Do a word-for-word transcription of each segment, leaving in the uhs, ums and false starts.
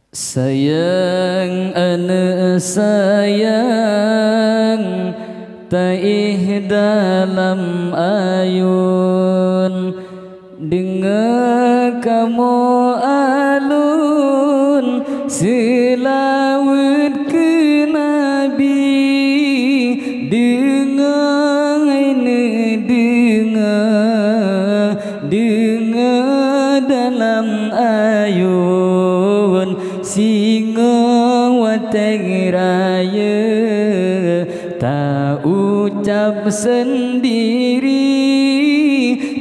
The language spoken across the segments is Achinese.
Sayang aneuk sayang, taéh dalam ayun, deungoe kamoe alun seulaweuet keu Nabi, deungoe neudeungoe, deungoe dalam ayun, singoh watée rayeuk ta ucab seundiri,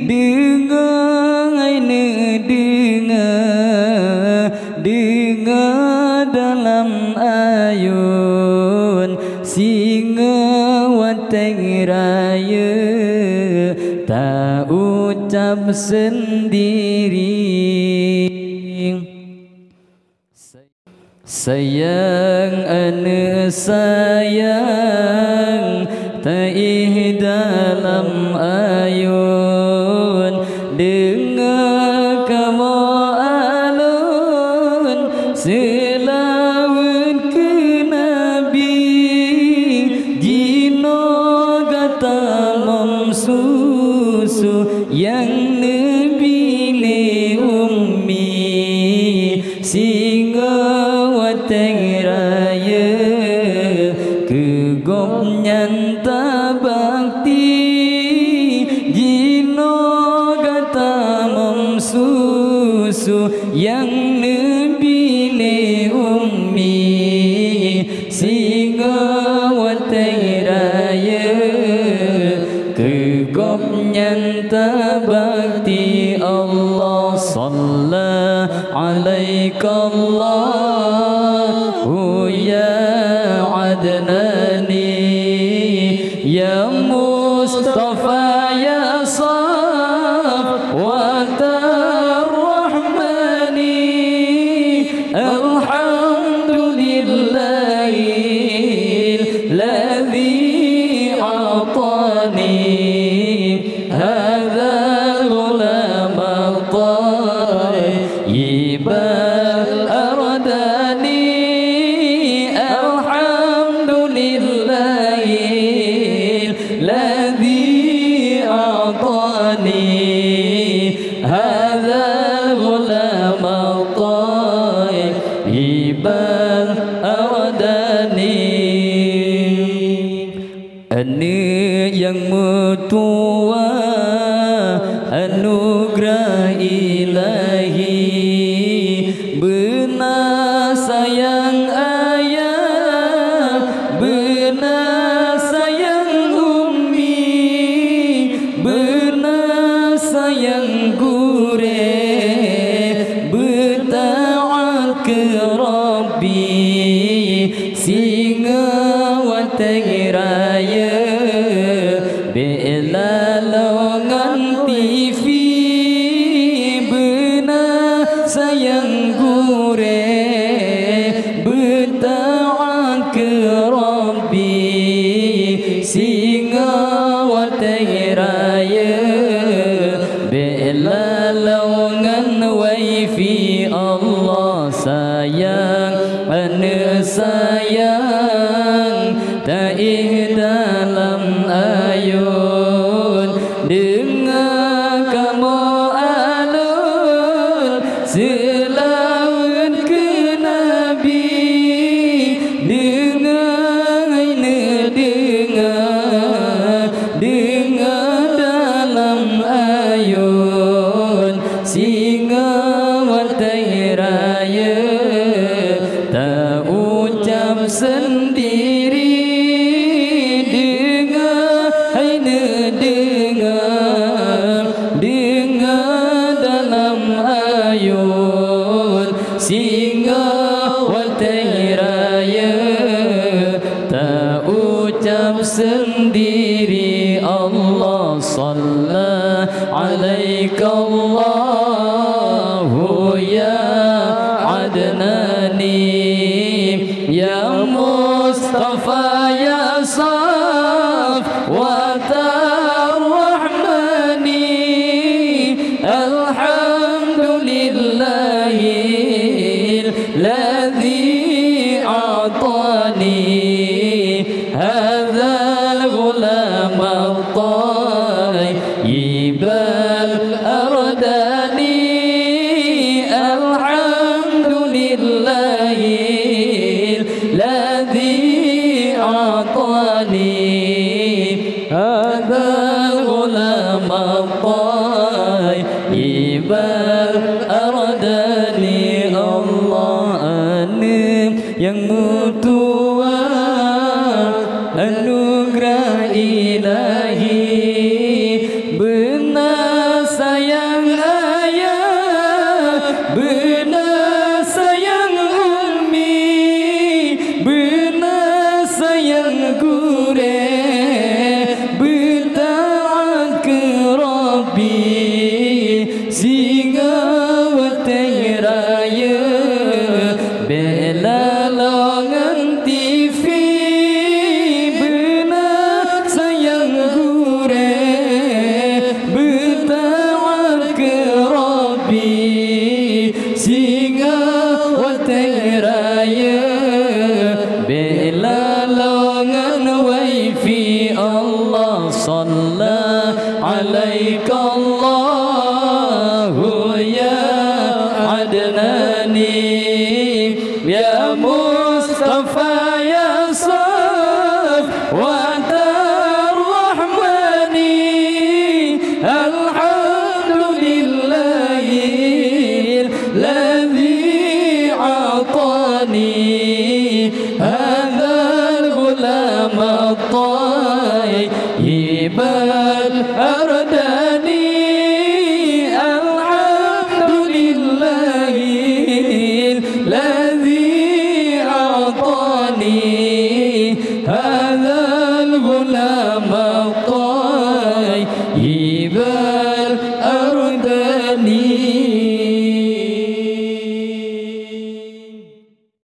deungoe neudeungoe, deungoe dalam ayun, singoh watée rayeuk ta ucab seundiri. Sayang aneuk sayang, taéh dalam ayun, deungoe kamoe alun seulaweuet keu Nabi, jinoe gata lom susu nyang neubi lé ummi, singoh watée rayeuk keu gobnyan tabakti, jinoe gata lom susu nyang neubi lé ummi, singoh watée rayeuk keu gobnyan tabakti. Allah salla alaikallahu ya Adnani, ya Mustafa, ya Safwatar Rahmani. Alhamdulillahilladzi a'tani hadzal ghulam at-thayyib al-ardani. Alhamdulillahilladzi a'tani hadzal ghulam at-thayyib al-ardani. Aneuk nyang meutuwah anugeurah Ilahi, beuna sayang ayah, beuna sayang ummi, beuna sayang gurée, beutaát keu Rabbi. Singoh watée rayeuk bék laloe ngon TV, beuna sayang gurée, beutaát keu Rabbi. Singoh watée rayeuk bék laloe ngon wifi. Allah sayang aneuk sayang, taéh dalam ayun, deungoe kamoe alun seulaweuet keu Nabi, deungoe neudeungoe, deungoe dalam ayun, singoh watée rayeuk ta ucab seundiri, deungoe hai neudeungoe, deungoe dalam ayun, singoh watée rayeuk ta ucab seundiri. Allah salla alaikallahu ya Adnani, ya Mustafa, ya Safwatar Rahmani. Alhamdulillahil Ingat watèe rayeuk bela lôn ngon wifi Allah. Shalla alaika Allahu ya Adnani, ya Mustafa, ya Saf- Wa Rahmani, alhamdulillahilladzi a'tani hadzal ghulam at-thayyib al-ardani, alhamdulillahil ladzi a'tani hadzal ghulam at-thayyib al-ardani.